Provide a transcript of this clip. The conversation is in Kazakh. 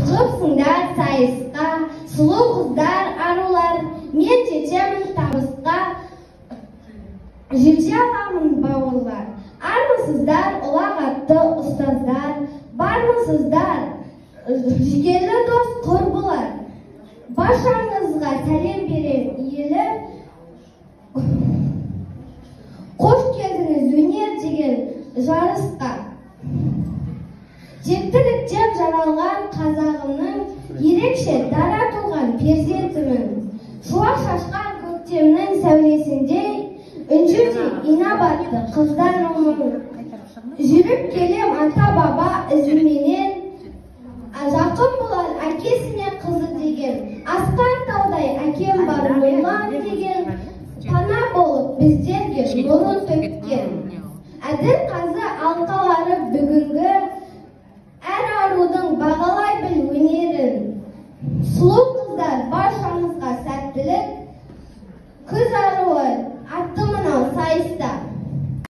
Шығыпсыңдар сайысқа, сұлу қыздар, арулар, мен жетемін табысқа, жете аламын, бауырлар. Армысыздар, ұлағатты ұстаздар, бармысыздар, жігерлі дос құрбылар. Баршаңызға сәлем берем иіліп, қош келдіңіз өнер деген жарысқа. Жетіліктен жаралған қазағымның ерекше дара туған перзентімін. Шуақ шашқан көктемнің сәулесіндей, інжудей инабатты қыздарымын. Жүріп келем ата-баба ізіменен, жақын болар әкесіне қызы деген, асқар таудай әкем бар Нұрлан деген, пана болып біздерге нұрын төккен. Әділ қазы алқалары бүгінгі, әр арудың бағалай біл өнерін. Сұлу қыздар, барша